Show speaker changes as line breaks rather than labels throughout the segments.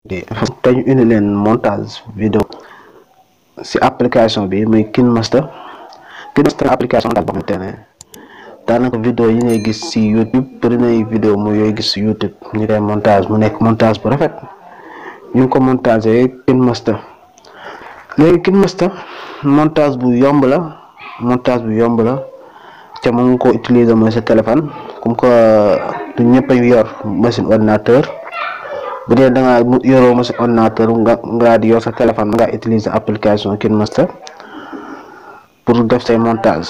tey ñu indi leen montage vidéo si application bi muy KineMaster application daal boo xamante ne daanaka vidéo yi ngay gis si YouTube bëri na vidéo mooy yooyu gis si YouTube ñu koy montage mu nekk montage bu rafet ñu ngi ko montage KineMaster. léegi KineMaster montage bu yomb la te mën nga ko utiliser mooy sa téléphone comme que du ñëpp a yor machine ordinateur. bu dee da nga yoroo machine ordinateur nga di yor sa téléphone nga utiliser application KineMaster pour def say montage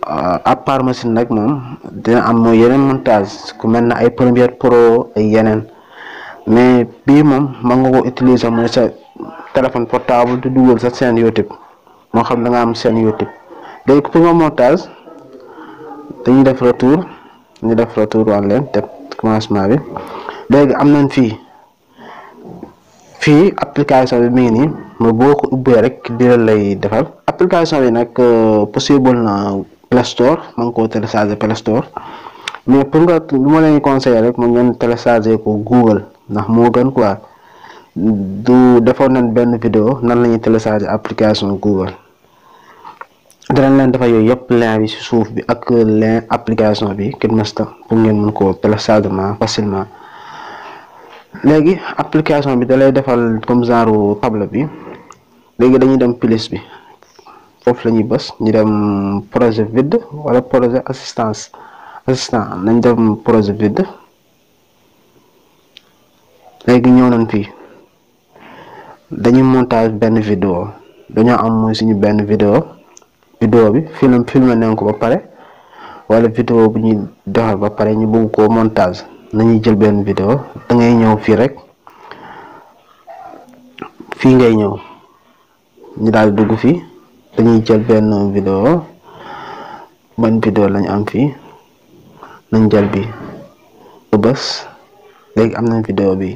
à part machine nag moom dina am mooy yeneen montage ku mel na ay Premiere Pro ay yeneen mais bii moom mën nga ko utiliser mooy sa téléphone portable di dugal sa chaîne YouTube moo xam da nga am chaîne YouTube. léegi pour nga montage dañuy def retour wan leen te commencement bi. léegi am nañ fii application bi mi ngi nii mooy boo ko ubbee rek di lay defal application bi nag possible na Play Store ma nga koo télécharger Play Store mais pour nga lu ma leen conseiller rek mu ngeen télécharger ko Google ndax moo gën quoi du defoon nañ benn vidéo nan la ñuy télécharger application Google danañ leen defal yooyu yëpp lien bi ci suuf bi ak lien application bi KineMaster pour ngeen mën koo téléchargement facilement. léegi application bi da lay defal comme genre table bi léegi dañuy dem plus bi foofu la ñuy bës ñu dem projet vide wala projet assistant nañ dem projet vide. léegi ñëw nañ fii dañuy montage benn vidéo dañoo am mooy suñu benn vidéo bi filmé nañ ko ba pare wala vidéo bu ñuy defar ba pare ñu bëgg koo montage. nañuy jël benn vidéo da ngay ñëw fii rek fii ngay ñëw ñu daal dugg fii dañuy jël benn vidéo ban vidéo lañu am fii nañ jël bi ba bës léegi am nañ vidéo bi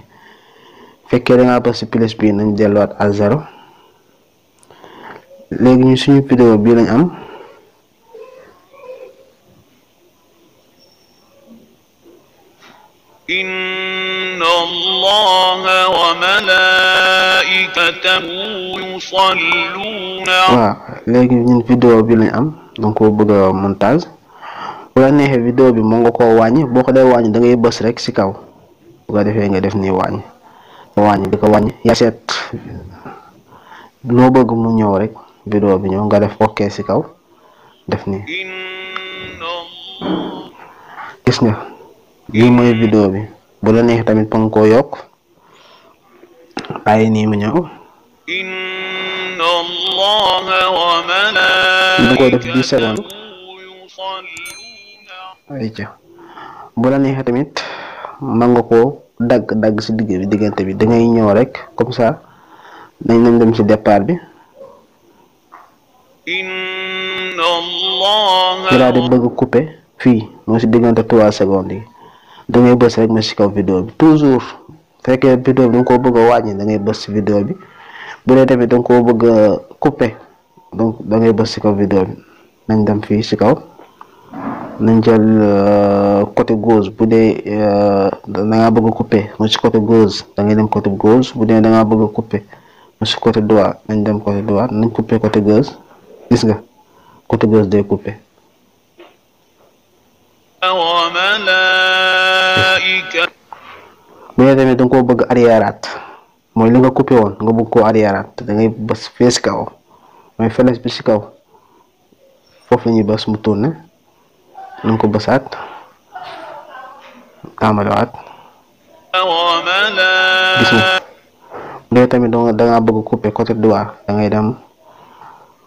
fekkee da ngaa bës ci plus bi nañ delluwaat à 0 léegi ñu suñu vidéo bii lañ am.
إن الله وملائكته يصلون.
waaw léegi ñun vidéo bi lañ am donc ko bëgg a montage bu la neexee vidéo bi moo nga koo wàññi boo ko dee wàññi da ngay bës rek ci kaw bu ko defee nga def nii wàññi di ko wàññi yaa seet loo bëgg mu ñëw rek vidéo bi ñëw nga def ok ci kaw def nii gis nga. lii mooy vidéo bi bu la neex tamit pa nga koo yokk bàyyi nii mu ñëw nga koo def 10 secondes ayca bu la neex tamit man nga koo dagg ci diggante bi da ngay ñëw rek comme ça nañ dem ci départ bi daal di bëgg couper fii moo ci diggante 3 secondes yi da ngay bës rek ma ci kaw vidéo bi toujours fekkee vidéo bi da nga koo bëgg a wàññi da ngay bës ci vidéo bi bu dee tamit da nga koo bëgg a couper donc da ngay bës ci kaw vidéo bi nañ dem fii ci kaw nañ jël côté gauche bu dee da ngaa bëgg a couper ma ci côté gauche da ngay dem côté gauche bu dee da ngaa bëgg a couper ma ci côté droit nañ dem côté droit nañ couper côté gauche gis nga côté gauche day couper. bu dee tamit da nga koo bëgg arriéraat mooy li nga coupé woon nga bëgg koo arriéraat da ngay bës fee ci kaw mooy flèche bi ci kaw foofu la ñuy bës mu tourné nañ ko bësaat tàmbaliwaat gis nga. bu dee tamit da ngaa bëgg coupé côté droit da ngay dem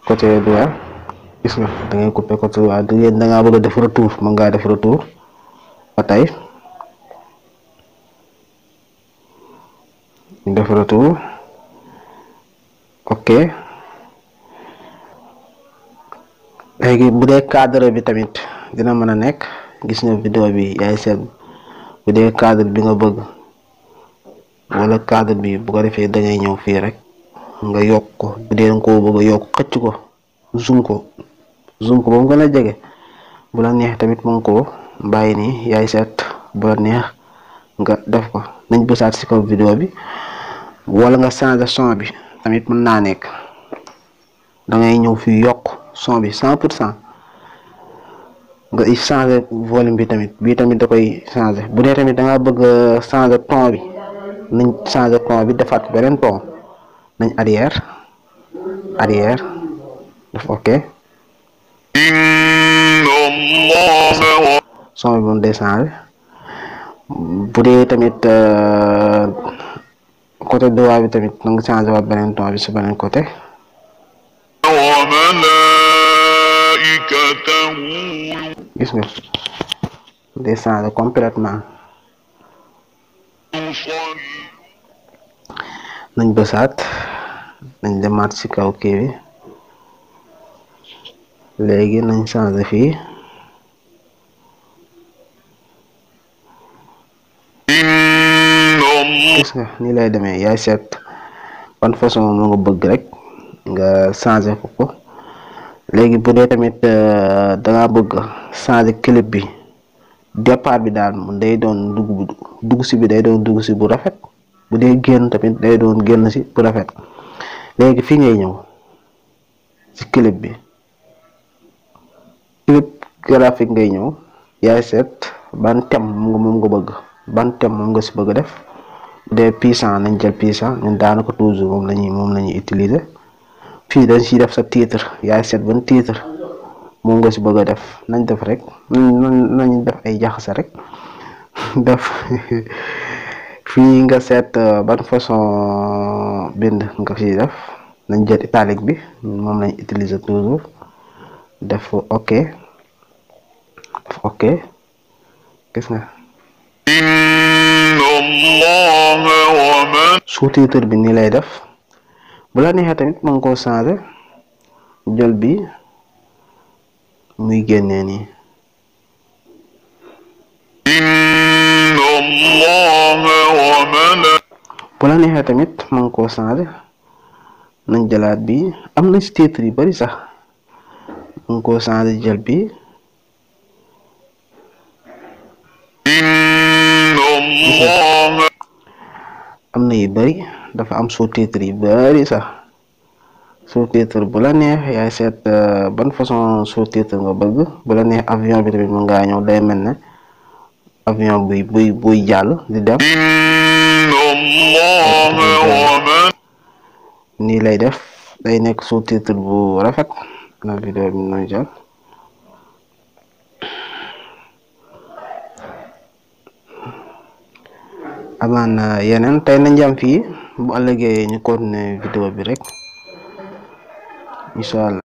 côté droit gis nga da ngay coupé côté droit da ngaa bëgg a def retour mën ngaa def retour ba tey ñu def retour ok. léegi bu dee cadre bi tamit dina mën a nekk gis nga vidéo bi yaay seet bu dee cadre bi nga bëgg wala cadre bi bu ko defee da ngay ñëw fii rek nga yokk ko bu dee nga koo bëgg a yokk xëcc ko zoom ko ba mu gën a jege bu la neex tamit mën koo bàyyi nii yaay seet bu la neex nga def ko nañ bësaat ci kaw vidéo bi wala nga changer son bi tamit mën naa nekk. da ngay ñëw fi yokk son bi 100% nga changer volume bi tamit bii tamit da koy changer bu dee tamit da nga bëgg changer ton bi nañ changer ton bi defaat beneen ton nañ arrière def ok son bi moom day changer bu dee tamit côté droit bi tamit na nga changer waat beneen ton bi si beneen côté gis nga day changer complètement nañ bësaat nañ demaat ci kaw kii bi léegi nañ changer fii gis nga nii lay demee yaay seet ban façon moo nga bëgg rek nga changer ko léegi bu dee tamit da nga bëgg changer clip bi départ bi daal mu day doon dugg si bi day doon dugg si bu rafet bu dee génn tamit day doon génn si bu rafet léegi fii ngay ñëw ci clip bi clip graphique ngay ñëw yaay seet ban thème moom nga bëgg ban thème moom nga si bëgg def bu dee puissant nañ jël puissant ñun daanaka toujours moom lañuy utiliser fii dañ si def sa titre yaay seet ban titre moom nga si bëgg a def nañ def rek nañ def ay jaxase rek def fii nga seet ban façon bind nga fi def nañ jël italique bi moom lañ utiliser toujours def ok gis nga sous-titre bi nii lay def bu la neexee tamit mën koo changer jël bi muy génnee nii bu la neexee tamit mën koo changer nañ jëlaat bi am na ci titre yu bari sax mën koo changer jël bi am na yu bari dafa am sous-titre yu bari sax sous-titre bu la neex yaay seet ban façon sous-titre nga bëgg bu la neex avion bi tamit mën ngaa ñëw day mel ne avion buy jàll di dem nii lay def day nekk sous-titre bu rafet na vidéo bi noonu jël amaan yeneen tey nañ jam fii bu ëllëgee ñu continuer vidéo bi rek incha allah